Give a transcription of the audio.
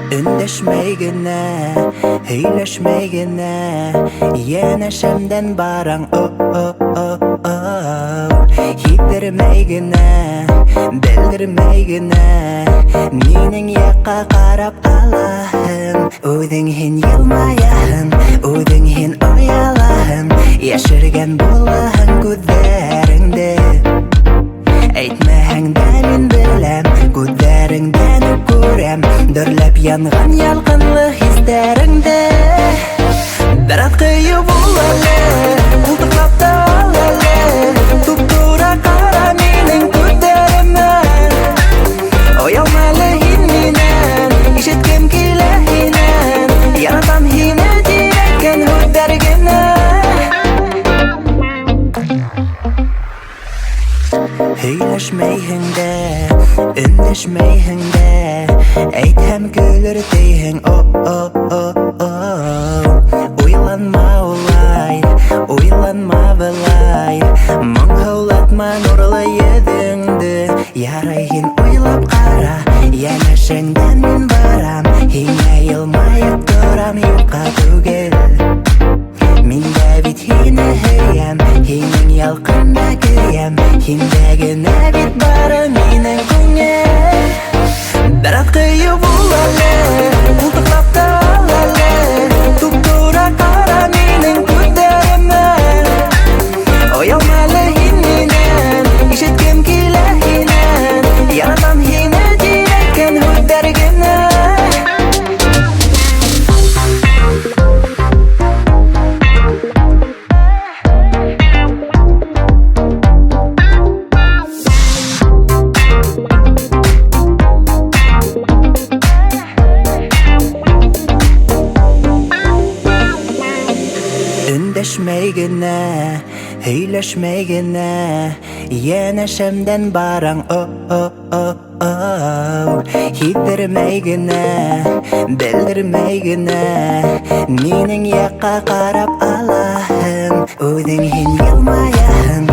Өндәшмәй генә, һөйләшмәй генә, йәнәшәмдән бараң, о-о-о-о. Һиҙҙермәй генә, белдермәй генә, минең яҡҡа ҡарап алаһың. Үҙең һин йылмаяһың, үҙең һин оялаһың, йәшергән булаһың күҙҙәреңде. Әйтмәһәң дә мин беләм, күҙҙәреңдән үк күрәм, дөрләп янған ялҡынлы хистәреңде. Бер аҙ ҡыйыу бул әле, ҡултыҡлап та ал әле, туп-тура ҡара минең күҙҙәремә. Оялма әле һин минән, ишеткем килә һинән, яратам һине тип әйткән һүҙҙәр генә. Һөйләшмәйһең дә, өндәшмәйһең дә, әйтһәм көлөр тиһең, о-о-о-о. Уйланма улай, уйланма былай, моңһоулатма нурлы йөҙөңдө. Ярай һин уйлап ҡара, йәнәшәңдән мин барам, һиңә йылмайып торам, юҡҡа түгел. Мин дә бит һине һөйәм, һинең ялҡында көйәм, һиндә генә бит бары минең күңел. Бер аҙ ҡыйыу бул әле, ҡултыҡлап та ал әле, туп-тура ҡара минең күҙҙәремә. Оялма әле һин минән, ишеткем килә һинән, яратам һине тип әйткән һүҙҙәр генә. Өндәшмәй генә, һөйләшмәй генә, йәнәшәмдән бараң, о-о-о-о. Һиҙҙермәй генә, белдермәй генә, минең яҡҡа ҡарап алаһың. Үҙең һин йылмаяһың,